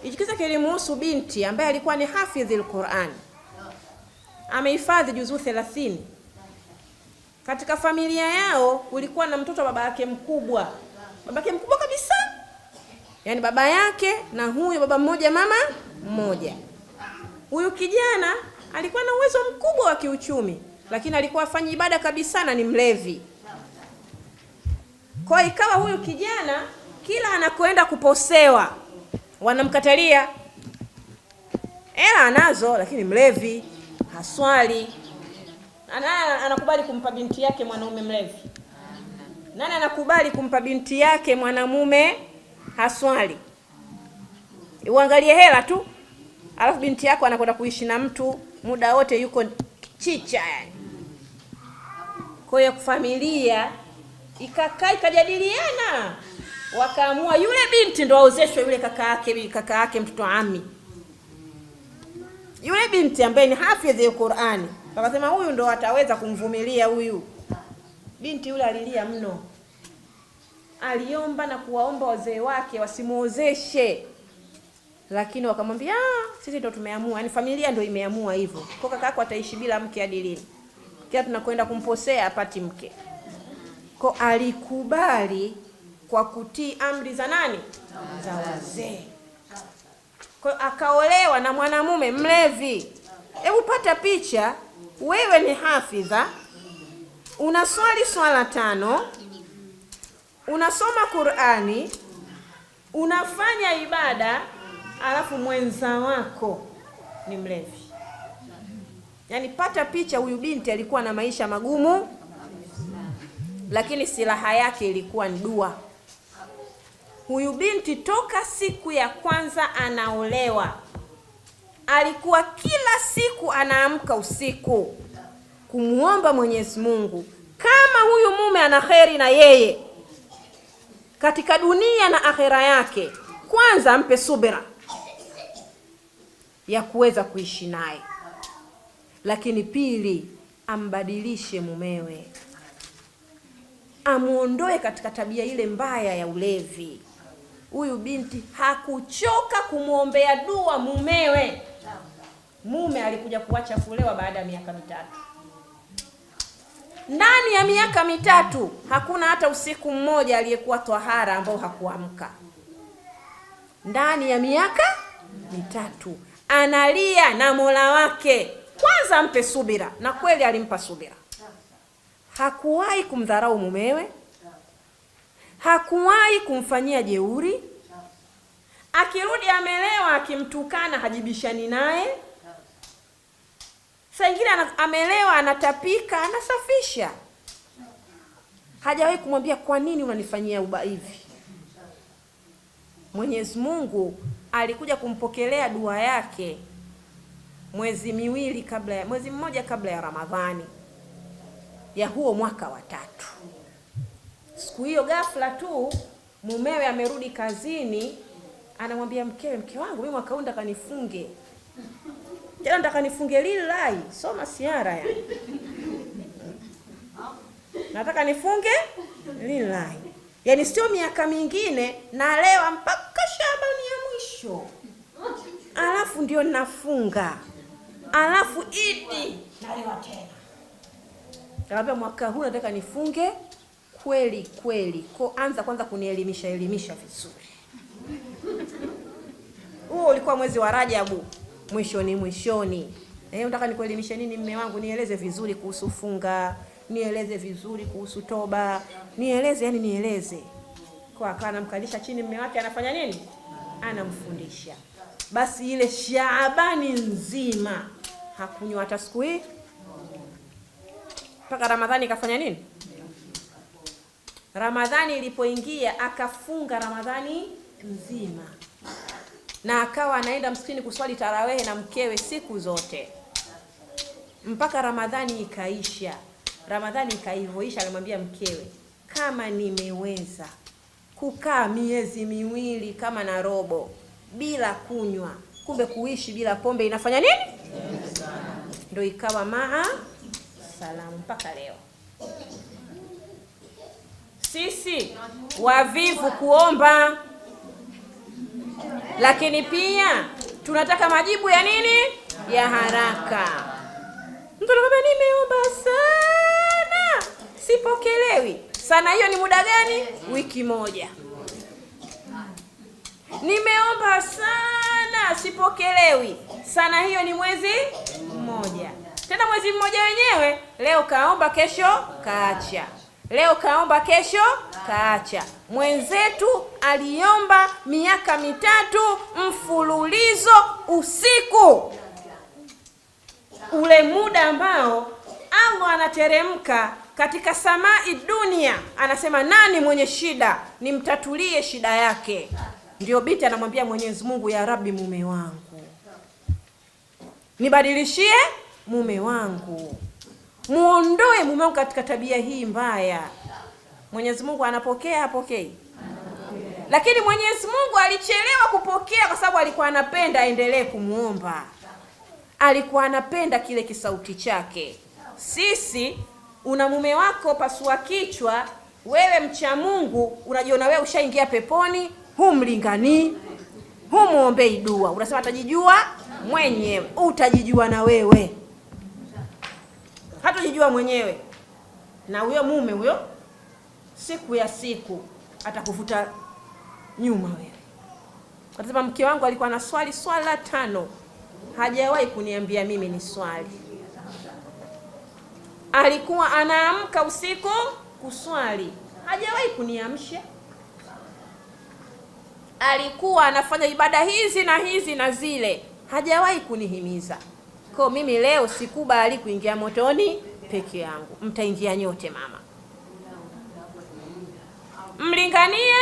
Hichi kisa kilimuhusu binti ambaye alikuwa ni hafidhi al-Qur'an, amehifadhi juzuu 30. Katika familia yao kulikuwa na mtoto wa baba yake mkubwa, baba yake mkubwa kabisa, yaani baba yake na huyu baba mmoja mama mmoja. Huyu kijana alikuwa na uwezo mkubwa wa kiuchumi, lakini alikuwa afanyi ibada kabisa na ni mlevi. Kwa ikawa huyu kijana kila anakoenda kuposewa wanamkatalia. Hela anazo, lakini mlevi, haswali. Anakubali kumpa binti yake mwanaume mlevi? Nani anakubali kumpa binti yake mwanamume haswali? Uangalie hela tu, alafu binti yako anakwenda kuishi na mtu muda wote yuko chicha yani. Kwa hiyo familia ikakaa ikajadiliana, wakaamua yule binti ndo aozeshwe yule kaka yake mtoto ami, yule binti ambaye ni hafidhi ya Qur'ani. Wakasema huyu ndo ataweza kumvumilia huyu binti. Yule alilia mno, aliomba na kuwaomba wazee wake wasimuozeshe, lakini wakamwambia sisi ndo tumeamua, yani familia ndo imeamua hivyo. Kwa kaka yako ataishi bila mke hadi lini? Kila tunakwenda kumposea apati mke. Kwa alikubali kwa kutii amri za nani? Za wazee. Kwa akaolewa na mwanamume mlevi. Hebu pata picha, wewe ni hafidha, unaswali swala 5, unasoma Qur'ani, unafanya ibada, alafu mwenza wako ni mlevi. Yaani pata picha, huyu binti alikuwa na maisha magumu, lakini silaha yake ilikuwa ni dua. Huyu binti toka siku ya kwanza anaolewa alikuwa kila siku anaamka usiku kumuomba Mwenyezi Mungu kama huyu mume ana kheri na yeye katika dunia na akhera yake, kwanza ampe subira ya kuweza kuishi naye, lakini pili ambadilishe mumewe, amuondoe katika tabia ile mbaya ya ulevi. Huyu binti hakuchoka kumuombea dua mumewe. Mume alikuja kuacha kulewa baada ya miaka 3. Ndani ya miaka 3 hakuna hata usiku mmoja aliyekuwa twahara ambao hakuamka. Ndani ya miaka 3 analia na Mola wake, kwanza ampe subira, na kweli alimpa subira. Hakuwahi kumdharau mumewe, hakuwahi kumfanyia jeuri. Akirudi amelewa, akimtukana hajibishani naye. Saa nyingine amelewa, anatapika, anasafisha. Hajawahi kumwambia kwa nini unanifanyia uba hivi. Mwenyezi Mungu alikuja kumpokelea dua yake mwezi miwili kabla ya, mwezi mmoja kabla ya Ramadhani ya huo mwaka wa 3. Siku hiyo ghafla tu mumewe amerudi kazini, anamwambia mkewe, mke wangu mimi mwaka huu nataka nifunge. Tena nataka nifunge lillahi, soma siara yani. Nataka nifunge lillahi. Yaani sio miaka mingine nalewa mpaka Shabani ya mwisho, alafu ndio nafunga, alafu Idi nalewa tena. Nikamwambia mwaka huu nataka nifunge kweli kweli. Ko anza kwanza kunielimisha elimisha vizuri. Huo ulikuwa mwezi wa Rajabu, mwishoni mwishoni. Unataka nikuelimishe nini mume wangu? Nieleze vizuri kuhusu funga, nieleze vizuri kuhusu toba, nieleze, yani nieleze. Kwa akawa anamkalisha chini mume wake, anafanya nini? Anamfundisha. Basi ile Shaabani nzima hakunywa hata siku hii mpaka Ramadhani ikafanya nini? Ramadhani ilipoingia akafunga Ramadhani nzima, na akawa anaenda msikitini kuswali tarawehe na mkewe siku zote mpaka Ramadhani ikaisha. Ramadhani ikaivoisha, akamwambia mkewe, kama nimeweza kukaa miezi 2 kama na robo bila kunywa, kumbe kuishi bila pombe inafanya nini? Ndio ikawa maa salamu mpaka leo. Sisi wavivu kuomba. Lakini pia tunataka majibu ya nini? Ya haraka. Mtu anakwambia nimeomba sana, sipokelewi. Sana hiyo ni muda gani? Wiki moja. Nimeomba sana, sipokelewi. Sana hiyo ni mwezi mmoja. Tena mwezi mmoja wenyewe, leo kaomba, kesho kaacha. Leo kaomba, kesho kaacha. Mwenzetu aliomba miaka 3 mfululizo usiku, ule muda ambao Allah anateremka katika samai dunia, anasema nani mwenye shida nimtatulie shida yake. Ndio binti anamwambia Mwenyezi Mungu, ya Rabbi, mume wangu nibadilishie, mume wangu muondoe mume wangu katika tabia hii mbaya. Mwenyezi Mungu anapokea, hapokei? Lakini Mwenyezi Mungu alichelewa kupokea kwa sababu alikuwa anapenda aendelee kumuomba, alikuwa anapenda kile kisauti chake. Sisi una mume wako pasua kichwa, wewe mcha Mungu unajiona wewe ushaingia peponi, humlinganii, humuombei dua, unasema atajijua mwenyewe. Utajijua na wewe, hatojijua mwenyewe. Na huyo mume huyo siku ya siku atakuvuta nyuma wewe. Atasema mke wangu alikuwa na swali swala 5, hajawahi kuniambia mimi ni swali. Alikuwa anaamka usiku kuswali, hajawahi kuniamsha. Alikuwa anafanya ibada hizi na hizi na zile, hajawahi kunihimiza. Kwa mimi leo sikubali kuingia motoni peke yangu, mtaingia nyote mama. Mlinganie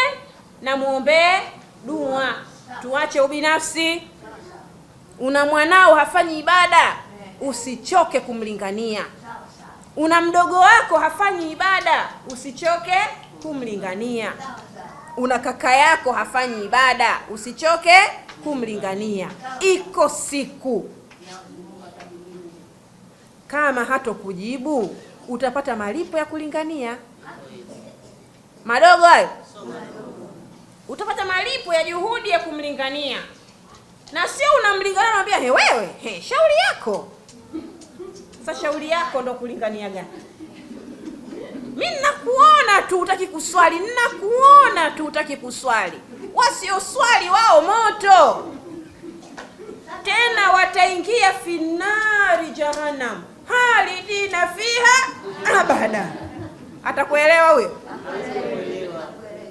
na muombee dua, tuache ubinafsi. Una mwanao hafanyi ibada, usichoke kumlingania. Una mdogo wako hafanyi ibada, usichoke kumlingania. Una kaka yako hafanyi ibada, usichoke kumlingania. Iko siku kama hatokujibu utapata malipo ya kulingania. Madogo hayo, utapata malipo ya juhudi ya kumlingania. Na sio unamlingania unamwambia he, wewe he, shauri yako. Sasa shauri yako ndo kulingania gani? Mimi ninakuona tu hutaki kuswali, ninakuona tu hutaki kuswali. Wasioswali wao moto, tena wataingia finari jahannam khalidina fiha abada. Atakuelewa huyo?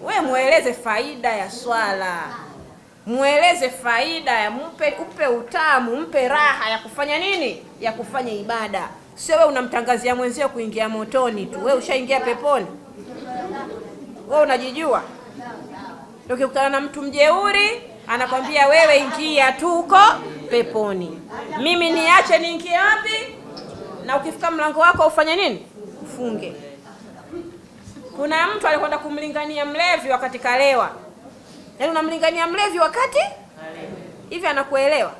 We mueleze faida ya swala, mueleze faida ya, mpe, upe utamu, mpe raha ya kufanya nini, ya kufanya ibada. Sio wewe unamtangazia mwenzio kuingia motoni tu, wewe ushaingia peponi. Wewe unajijua? Ukikutana na mtu mjeuri anakwambia wewe ingia tu huko peponi, mimi niache niingie wapi? Na ukifika mlango wako ufanye nini? Ufunge. Kuna mtu alikwenda kumlingania mlevi wakati kalewa. Yaani unamlingania mlevi wakati hivi anakuelewa?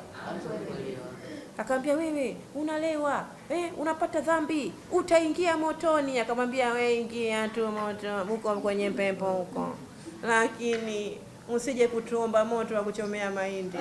Akamwambia wewe unalewa, unapata dhambi, utaingia motoni. Akamwambia wewe ingia tu moto huko kwenye pepo huko, lakini usije kutuomba moto wa kuchomea mahindi.